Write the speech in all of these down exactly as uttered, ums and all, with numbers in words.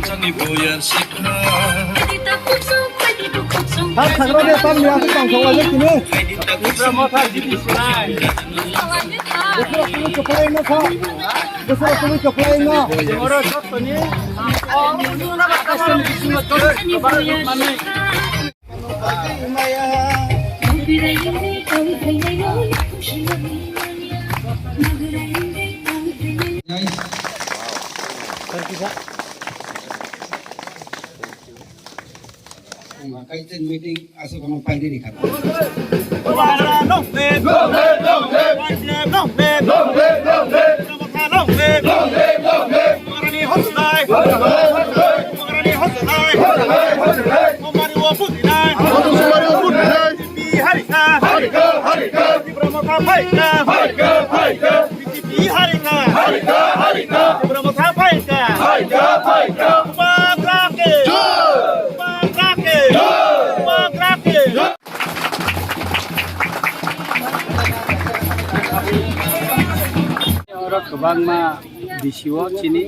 Thang thagra de tam ni aswk tong thok lai tini. Bwswk tini kwplai no kha. Bwswk tini kwplai no. Kaitor meeting aswk kono paidiri kha. Harika, harika, harika. Tipra Motha phaika. Harika, harika. B J P harika. Harika, harika. Tipra Motha phaika. Harika, harika. Bubagra ke. Jai. Bubagra ke. Jai. Bubagra ke. Jai. Oro kwbangma B C O chini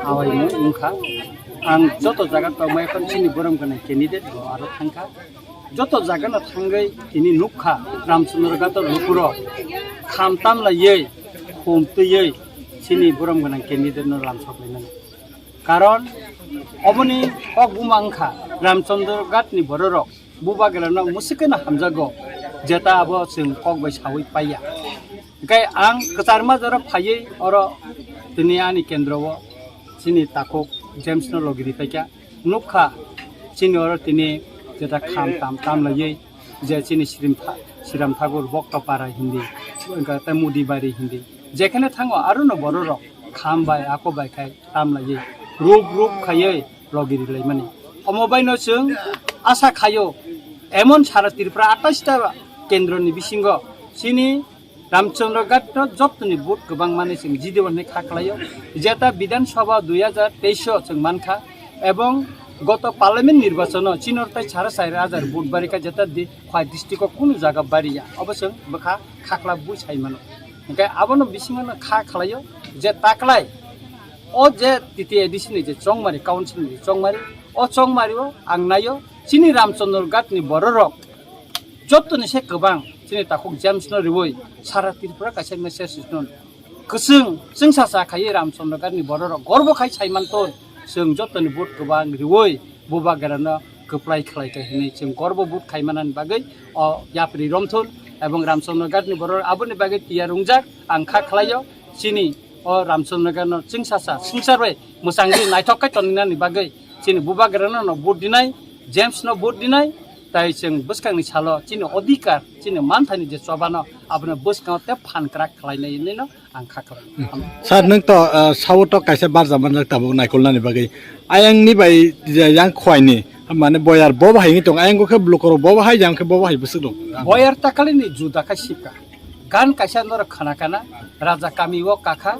awaimung wngkha. Ang joto jaga tongmai phano chini borom gwnang candidate bo aro thangkha. Joto jagano thangwi tini nukha, Ramchandra Ghato lukurok kham tamlaiwi, khum twiwi chini borom gwnang candidate no lamsok laimani. Karon oboni kok buma wngkha, Ramchandra Ghat ni bororok bubagrano mwswkeno hamjago, jeta abo chwng kok bai sawi paiya. Hwnkhe ang kwcharma jora phaiwi oro tini ani kendro o chini takhuk James no logi ri paikha. Nukha, chini oro tini jeta kham tam, tamlaiwi, je chini Sirim Tha-, Siram Thakur Bokto Para hindi, wngkha tei Mudi Bari hindi. Jekhane thango, arono bororok kham bai, ako bai khai tamlaiwi, rup rup khaiwi logi rilaimani. Omo baino chwng asa khaio, emon sara Tripura atais ta kendroni bisingo chini Ramchandra Ghat no jotoni vote kwbang mani chwng G D O hinwi kha khlaio. Jeta Bidhan Sabha dui hajar teis o chwng mankha ebong goto Parliament nirbachon o chinor tai sara char hajar vote barikha, jeta di khwai district o kunu jaga bariya. Obo chwng bwkha khaklabwi sai mano. Hwnkhe abono bisingo no kha khlaio je taklai o je T T A D C ni je chongmari, council ni je chongmari, o chongmari o ang naio chini Ramchandra Ghat ni bororok jotoni se kwbang chini takhuk James no riwi sara Tripura kaisa message rwnon. Kwchwng chwngsa cha khaiwi Ramchandra Ghat ni bororok gorbo khai saimanton, chwng jotoni vote kwbang riwi bubagrano kwplai khlai kha hinwi chwng gorbo vote khaimanani bagwi o yapri romthun ebong Ramchandra Ghat ni bororok aboni bagwi tiyar wngjak ang kha khlaio. Chini o Ramchandra Ghat no chwngsa cha swngchar bai mwchangwi naithok khai tongninani bagwi chini bubagrano no vote dinai, James no vote dinai, tai chwng bwskangni salo chini odhikar, chini manthani je chobano abono bwskango tei phan kwrak khlainai hinwi no ang kha khlai. Sir, nwng to, uh, sao to kaisa barja manjak tabuk naikolnani bagwi. Ayangni bai je yang khwaini, mane boyar bo bahai wngwi tongo, ayang khe blokorok bo bahai, yang khe bo bahai bwswk dong. Boyar takalini juda kha sipka. Gan kaisa norok khana kana, raja kami o kakha,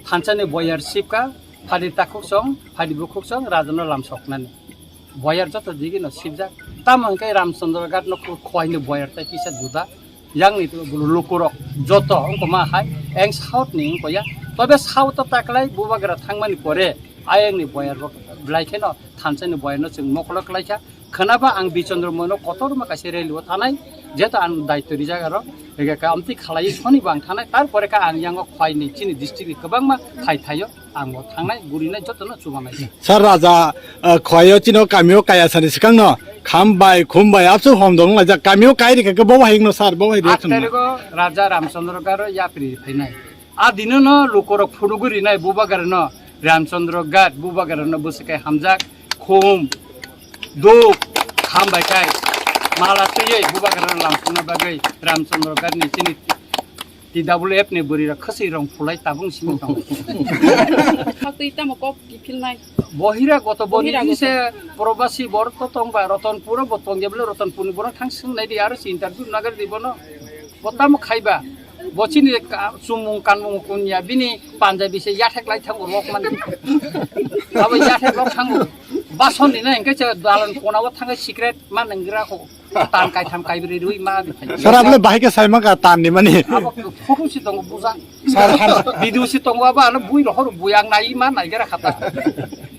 thansani boyar sipka, phadi takhuk song, phadi bukhuk song, rajano lamsoknani. Boyar joto digi no sipjak. Tamo hwnkhe Ramchandra Ghat no khwai ni boyar tai kisa juda. Yang ni bulu lukurok joto wngkoma hai, eng south ni wngkoya. Tobe south o taklai bubagra thangmani pore, ayang ni boyar rok belai kheno thansani boyar no chwng mokolo klaikha. Khwnaba ang Bichandra Mono kotorma kaisa rally o thanai, jeto ang daityo rijak aro, ega ka amtwi khalai soni bo ang thanai, tarpore ka ang yango khwai ni chini district ni kwbangma thai thaio ang bo thangnai, gurinai jotono chubanai. Sir, raja, uh, khwai o chino kami o kaya sani swkang no kham bai khum bai absu hom dong laijak, kami o kai rikha khe bo bahai no sir, bo bahai Aat reaction no. Tarikh o Raja Ramchandra Ghat o yapri phainai. A dino no lukorok phunugwi rinai bubagrano, Ramchandra Ghat bubagrano bwswk khe hamjak, khum, duk, kham bai khai mala twiwi bubagrano lamsokna bagwi Ramchandra Ghat ni chini T W F ni bwrwi rok khasui rong phulai tabung simi tongo. Twi tamo kok kiphilnai. Bohira goto Bohira boni goto. Se probasi bor to tongba Rotonpuro bo tongya bwle Rotonpurni borok thang swngnai di aro se interview nagar di bono. Bo tamo khaiba? Bo chini ka-, chumung kanmung kunya bini Punjabi se yathek lai thango rok man. Abo yathek rok thango. Bason ni na hingke se dalan kona o thangai secret man nang gra ko. Tan kai tham kai bri rui ma bi. Sir, abole bahai ke sai ma ka tan ni mani. Abo photo si tongo buja. Sir, har- Video si tongo abo ano bui rohor bui ang nai ma nai gara khata.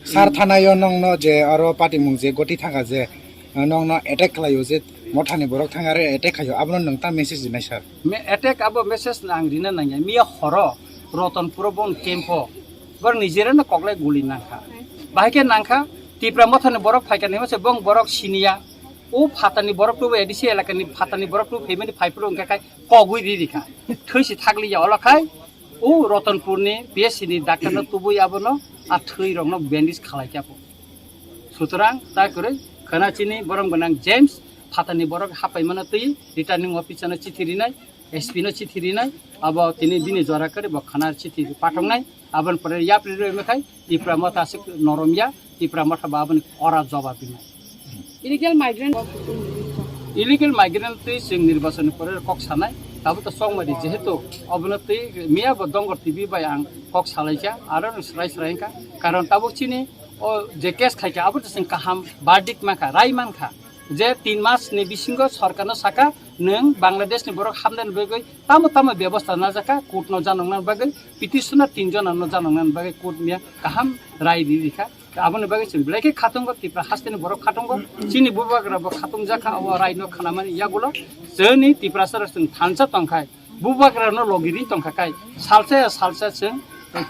Sir, thanayo nongno je aro patimung je goti thanga je, eh, nongno attack khlaio je, mothani borok thanga re attack khaio, abono nwng ta message dinai sir? Me attack abo message ang rina nangya. Miya horo Rotonpuro bong camp o bor nijera no koklai guli nangkha. Bahai khe nangkha Tipra mothani borok phaikha nima se bong borok siniya. O phatani borok tubo A D C elakani phatani borok tubo phaimani phaiphuru wngkha khai kogwi ri rikha. Thwi si thakliya olo khai o Rotonpurni P S C ni doctor no tubui abono a thwi rokno bandage khalai kha bo. Sutrang ta kwrwi khana chini borom gwnang James phatani borok hapai mano twi returning officer no chithi rinai, S P no chithi rinai, abo tini bini jora kwrwi bo khana chithi pathoknai, aboni pore yapri rwi mekhai Tipra motha aswk norom ya, Tipra motha bo aboni ora jobab rinai. Illegal migrant. Illegal migrant twi chwng nirbachon ni pore kok sanai, tabuk to chongmani jehetu obono twi miya bo Dongor T V bai ang kok salaikha, aro no srai srai wngkha, karon tabuk chini o je case khaikha abo to chwng kaham verdict mankha, rai mankha je tin mas ni bisingo sorkar no saka nwng Bangladesh ni borok hamdani bagwi tamo tamo bebosta najakha, court no janokna bagwi petitioner tin jona no janokna bagwi court miya kaham rai ri rikha. Aboni bagwi chwng belai khe khatungo, Tipra hasteni borok khatungo, chini bubagra bo khatung jakha, obo raino khanamani yagulo chwngni Tiprasa rok chwng thansa tongkhai, bubagra no logi ri tongkha khai, salsa ya salsa chwng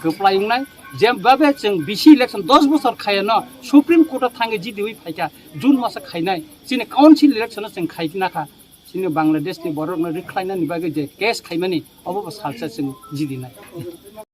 kwplai wngnai, je babe chwng bisi election dos bosor khayano Supreme Court o thangwi jidiwi phaikha, June maso khainai, chini council election o chwng khai nakha, chini Bangladesh ni borok no rikhlainani bagwi je case khaimani, obo bo salsa chwng jidinai.